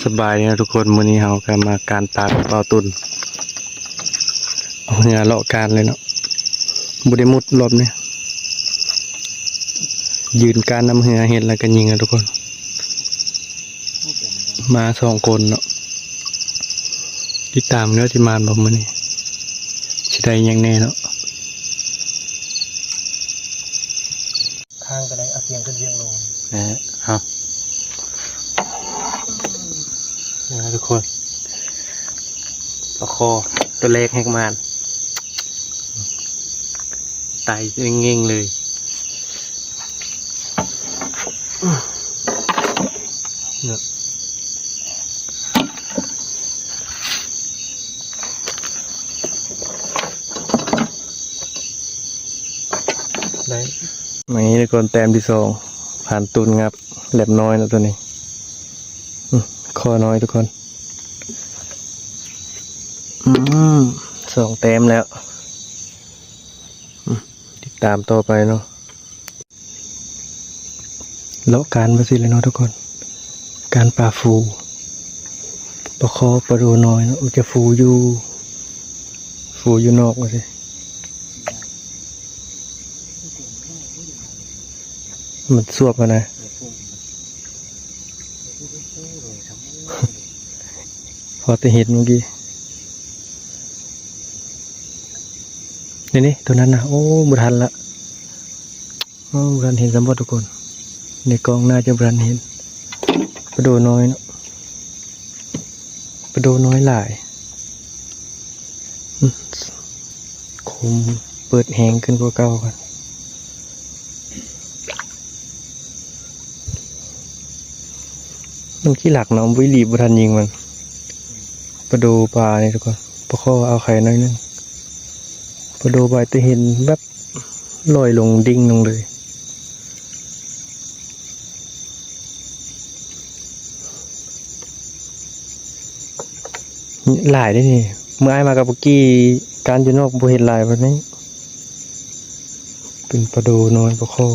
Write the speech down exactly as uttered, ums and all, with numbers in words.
สบายดีนะทุกคน มื้อนี้เฮาก็มาการปลากับบ่าวตุ่น เอาเฮือเลาะการเลยเนาะ บ่ได้มุดรอบนี้ ยืนการนำเฮือ เห็นแล้วก็ยิงอะทุกคน มาสองคนเนาะ ติดตามเด้อ สิหมานบ่มื้อนี้ สิได้หยังแน่เนาะ ข้างก็ได้ เอาเสียงขึ้นเสียงลง นะฮะ เอา นะทุกคน ปลาคอตัวแรกแหกหมาน ไต่เง่งๆเลย เนี่ย ได้ นี่ทุกคน แต้มที่สอง ผ่านตุ่นงับ แหลมน้อยนะตัวนี้ อืม คอน้อยทุกคน อืม สองแต้มแล้ว อืม ติดตามต่อไปเนาะ เลาะการมาสิเลยเนาะทุกคน การปลาฟู ปลาคอ ปลาโดน้อยเนาะ มันจะฟูอยู่ ฟูอยู่นอกมาสิ มันสวบมานะ พอจะเห็นเมื่อกี้ นี่นี่ ตัวนั้นนะ โอ้ บ่ทันละ โอ้ บ่ทันเห็นซ้ำบ่ทุกคน ในกล้องน่าจะบ่ทันเห็น ปลาโดน้อยเนาะ ปลาโดน้อยหลาย อืม คมเปิดแฮงขึ้นกว่าเก่ากัน มันขี้หลักเนาะ บ่อีหลี บ่ทันยิงมัน ปลาโดปลานี่ทุกคน ปลาคอเอาไข่น้อยหนึ่ง ปลาโดปลาจะเห็นแบบลอยลงดิ่งลงเลย หลายได้นี่ เมื่ออ้ายมากับปุกกี้ การอยู่นอกบ่เห็นหลายปานนี้ เป็นปลาโดน้อยปลาคอ